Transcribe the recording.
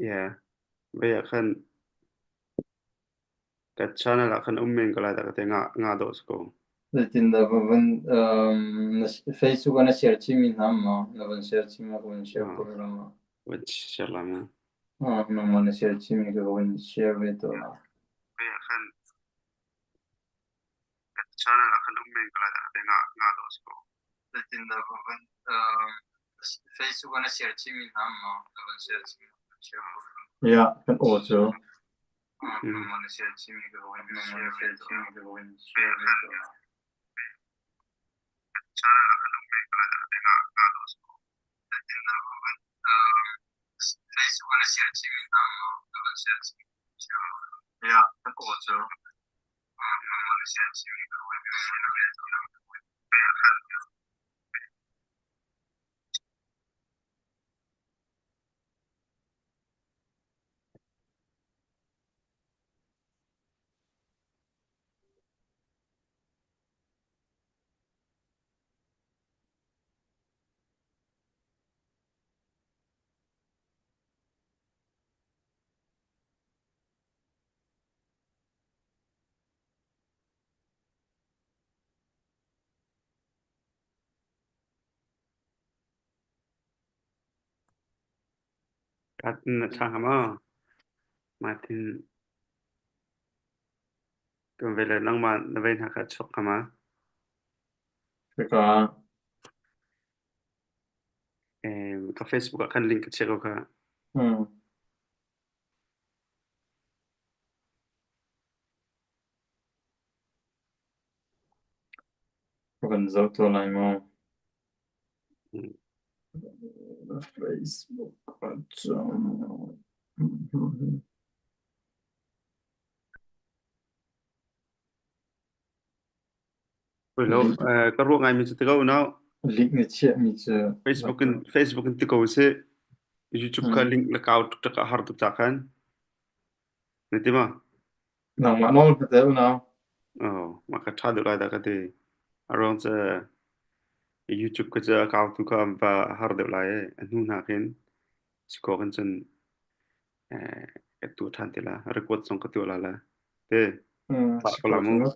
Yeah. Vei ah khan ka channel ah khan um men ko lai dah ka ti nga nga dawh si ko. Zeitindah va van um, na Facebook ah na share chihmi hna maw? Na van share chihmi ka van share Ah, ko la ma. van share la ma. Ah, nangmah na share chihmi ka van share ve to la. Vei ah khan ka channel ah khan um men ko lai dah ka ti nga nga dawh si ko. Zeitindah va van um, Facebook ah na share chihmi hna maw? Na van share chihmi ka van share ko la. Yeah, kan aw cu. Mm. Na ṭha hnga maw? Martin, kan ve le nangmah na vei hna kha chuak hnga ma? Hika Eh, ka Facebook ah khan link ka chiah ko kha. hmm. Ka van zoh tuah lai maw? Mm. Facebook ah cun Pui lo, eh, ka ruah ngaimi cu ti ko nau. Link na chiahmi cu Facebook in Facebook in ti ko sih. YouTube kha Hmm. link la kau tuk tak a har tuk ca khan. Na ti ma? Nangmah nawl hna teh unau. Oh, mah ka ṭha deuh lai dah ka ti. A ruang cu YouTube ka cu a kau tu kha va har deuh lai i a hnu hna khin si kan cun eh, ka tuah ṭhan ti la. Record zong ka tuah la la. Te, Hmm, hlah si ko la kho mu. cu.